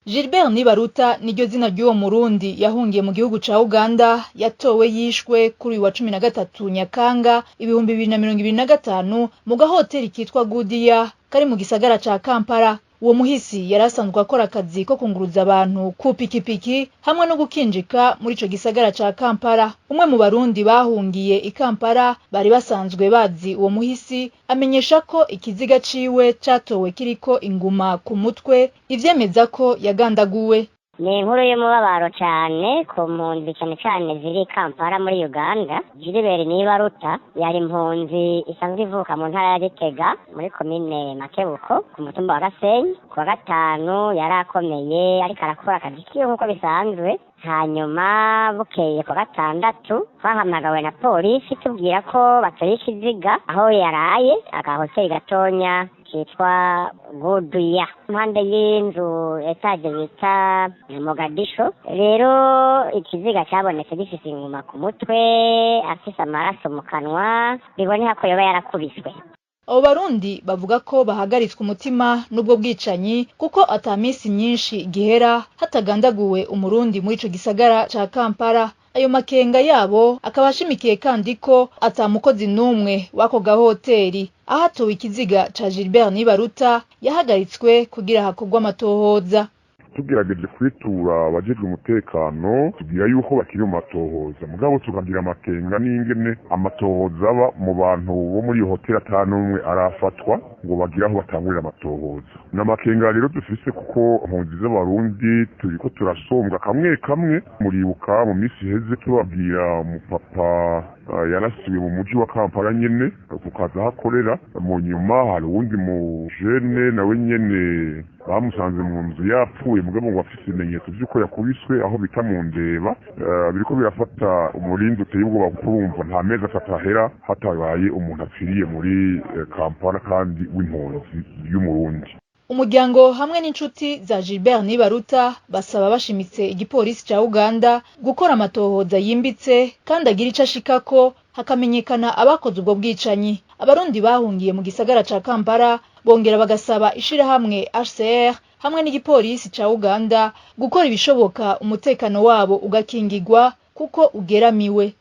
Gilbert Nibaruta niryo zina ry'uwo Murundi yahungiye mu gihugu ca Uganda, yatowe yishwe kuri uyu wa 13 Nyakanga 2025 mu gahoteli kitwa Gudia kari mu gisagara ca Kampala. Uwo muhisi yari asanzwe akora akazi ko kunguruza abantu ku pikipiki hamwe no gukinjika muri ico gisagara ca Kampala. Umwe mu Barundi bahungiye i Kampala bari basanzwe bazi uwo muhisi amenyesha ko ikiziga ciwe catowe kiriko inguma ku mutwe, ivyemeza ko yagandaguwe. Ni inkuru y'umubabaro cane ku mpunzi, cane cane ziri Kampala muri Uganda. Gilbert Nibaruta yari impunzi isanzwe ivuka mu ntara ya Gitega muri komine Makebuko ku mutumba wa Gasenyi. Ku wa gatanu yari akomeye, ariko arakora akazi kiwe nk'uko bisanzwe. Hanyuma bukeye ku wa gatandatu twahamagawe na polisi tubwira ko batoye ikiziga aho yaraye, agahoteli gatonya kitwa Guduya, impande y'inzu etaje bita Mogadisho. Rero ikiziga cabonetse gifise inguma ku mutwe, afise amaraso mu kanwa, biboneka ko yoba yarakubiswe. Abo Barundi bavuga ko bahagaritswe umutima n'ubwo bwicanyi, kuko ata minsi myinshi gihera hatagandaguwe Umurundi muri ico gisagara ca Kampala. Ayo makenga yabo akaba ashimikiye kandi ko ata mukozi n'umwe w'ako gahoteli ahatowe ikiziga ca Gilbert Nibaruta yahagaritswe kugira hakorwe amatohoza. Tugerageje kwitura abajejwe umutekano, tubwira yuko bakiri mu matohoza, mugabo tukagira amakenga n'ingene amatohoza aba mu bantu bo muri iyo hoteli ata n'umwe arafatwa ngo bagire aho batangurira amatohoza. Ni amakenga rero dufise, kuko impunzi z'Abarundi turiko turasombwa kamwe kamwe. Muribuka mu minsi iheze tubabwira umupapa yarasiwe mu muji wa Kampala nyene ku kazi aho akorera. Mu nyuma hari uwundi mu jene nawe nyene bamusanze mu nzu yapfuye, mugabo ngo afise ibimenyetso vy'uko yakubiswe aho bita mu Ndeba. Biriko birafata umurindi uteye ubwoba, kuko urumva nta mezi 3 ahera hatabaye umuntu apfiriye muri Kampala kandi w'impunzi y'Umurundi. Umuryango hamwe n'inshuti za Gilbert Nibaruta basaba bashimitse igipolisi ca Uganda gukora amatohoza yimbitse kandi agira ico ashikako, hakamenyekana abakoze ubwo bwicanyi. Abarundi bahungiye mu gisagara ca Kampala bongera bagasaba ishirahamwe HCR hamwe n'igipolisi ca Uganda gukora ibishoboka umutekano wabo ugakingigwa, kuko ugeramiwe.